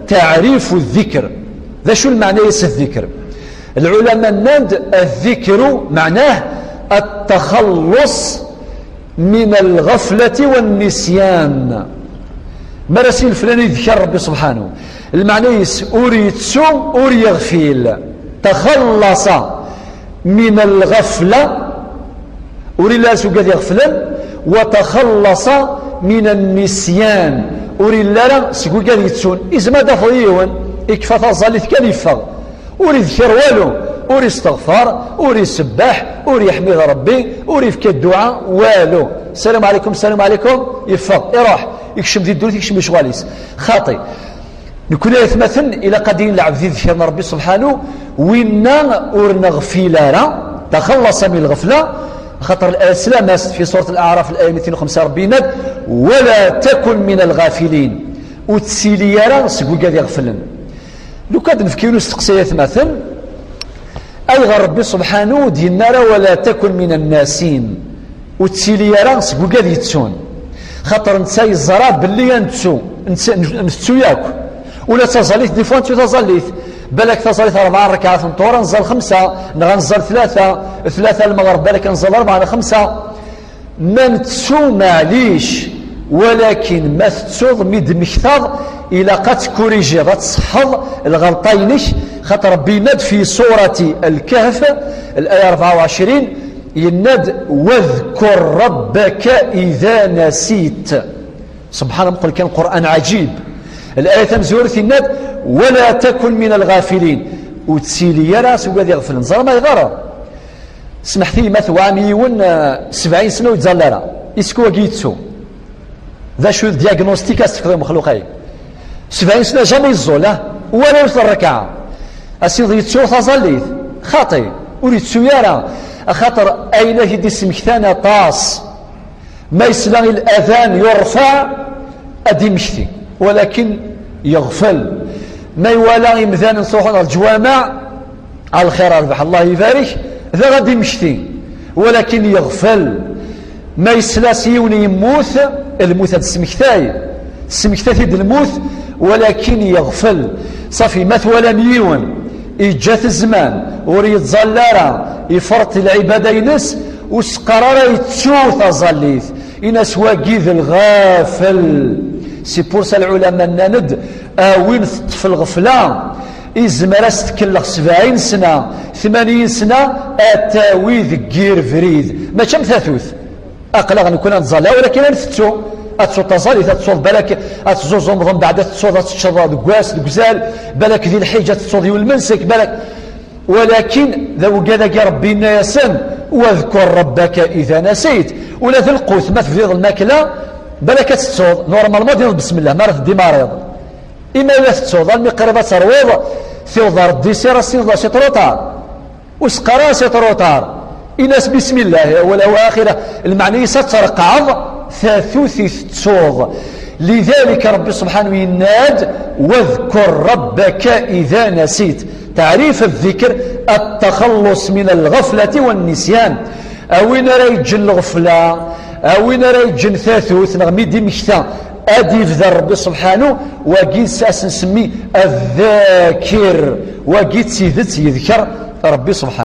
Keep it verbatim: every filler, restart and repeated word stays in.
Taɛrifu ddikr. D acu lmeɛna-s ddikr? Lɛulama nnan-d, ddikru meɛnah at-taxalluṣ min al-ɣaflati wan-nisyan. Mi ara s-yini flan idker Rebbi subḥanu, lmeɛna-s ur yettu, ur yeɣfil. Taxallaṣa min al-ɣafla, ur illi ara seg wigad iɣeflen, wa taxallaṣa min an-nisyan, ur illi ara seg wigad yettun. Izmer ad tafeḍ yiwen ikfa taẓallit kan yeffeɣ, ur idkir walu, ur isteɣfar, ur isebbeḥ, ur yeḥmid Rebbi, ur ifka dduɛa, walu. Salam ɛlikum, salam ɛlikum, yeffeɣ, iruḥ, ikcem di ddunit, ikcem lecɣal-is. Xaṭi. Nekkni ay atmaten, ilaq ad d-yini lɛebd idker n Rebbi subḥanu, winna ur neɣfil ara, taxallaṣa min lɣefla, axaṭer laya teslam-as fi surat Al-Aɛraf, laya mitin u xemsa, Rebbi yenna-d, wala takun min al-ɣafilin, ur ttili ara seg wigad iɣeflen. Lukan ad d-nefk yiwen usteqsi ay atmaten, ayɣer Rebbi subḥanu ur d-yenni ara wala takun min an-nasin? Ur ttili ara seg wigad yettun. Xaṭer netta yeẓra belli ad nettu, nett-, ntettu yakk. Ula d taẓallit, des fois nettu taẓallit. Balak taẓallit rebɛa rrekɛat n ṭṭuṛ, ad nẓal xemsa, neɣ ad nẓal tlata, tlata lmeɣreb, balak ad nẓal rebɛa neɣ xemsa. Ma nettu, maɛlic, walakin ma tettuḍ, mi d-temmektaḍ, ilaq ad tkurijiḍ, ad tṣeḥḥeḍ lɣelṭa-inek, xaṭer Rebbi yenna-d fi surati Al-Kahf, laya rebɛa u ɛecrin, yenna-d, wadkur rabbaka ida nasit. Subḥan, mqel kan Lqur'an ɛajib. Laya tamezwarut yenna-d, wala takun min al-ɣafilin. Ur ttili ara seg wigad iɣeflen. Ẓer ma yeɣra. Smeḥt-iyi ma tewɛam yiwen, eh, sebɛin sna ur yettẓalla ara. Isku wagi yettu. D acu d diagnostic as tefkiḍ i umexluq-agi? Sebɛin sna jamais yeẓẓul, ah, wala yiwet n rrekɛa. Asiḍ yettu taẓallit, xaṭi, ur yettu ara, axaṭer ayen i t-id-ismektan aṭas. Ma yesla i ladan yurfa, ad d-imekti, walakin yeɣfel. Ma iwala imdanen truḥen ɣer leǧwameɛ, a lxir, a rrbeḥ, Allah ibarek, daɣ ad d-imekti, walakin yeɣfel. Ma yesla s yiwen yemmut, lmut ad d-tesmektay, tesmekta-t-id lmut, walakin yeɣfel. Ṣafi, ma twalam yiwen iǧǧa-t zzman, ur yettẓalla ara, ifreṭ lɛibada-ines, ur s-qqar ara yettu taẓallit, in-as wagi d lɣafel. C'est pour ça lɛulama nnan-d, a win teṭṭef lɣefla, izmer ad s-tkellex sebɛin sna, tmanyin sna, ad tawi deg yir brid. Mačči am tatut. Aql-aɣ nekkni ad neẓẓal, walakin ad ntettu. Ad tettuḍ taẓallit, ad tettuḍ balak, ad teẓẓuẓumeḍ, mbeɛd ad tettuḍ, ad teččeḍ deg wass, deg uzal, balak di lḥiǧ ad tettuḍ yiwen lmensek, balak. Walakin d awgad-agi Rebbi yenna-yasen, wadkur rabbaka ida nasayt. Ula d lqut, ma tebdiḍ lmakla, balak ad tettuḍ, normalement ad tiniḍ besmellah, mi ara tdimariḍ. Imi ur tettuḍ, almi qrib ad terwiḍ, tiweḍ ar ddisir, ad s-tiniḍ c'est trop tard. Ur s-qqar ara c'est trop tard. Ini-as bismillah, awal, awal, axir. Lmeɛna-is ad treqqɛeḍ tatut i tettuḍ. Lidalik Rebbi subḥanahu yenna-d, wadkur rabbaka ida nasit. Taɛrif ddikr, at-taxallus min al-ɣaflati wan-nisyan. A win ara yeǧǧen lɣefla, a win ara yeǧǧen tatut, neɣ mi d-imekta, ad d-ibder Rebbi subḥanahu, wagi s-, ad s-nsemmi addakir, wagi d tidet yedker Rebbi subḥanahu.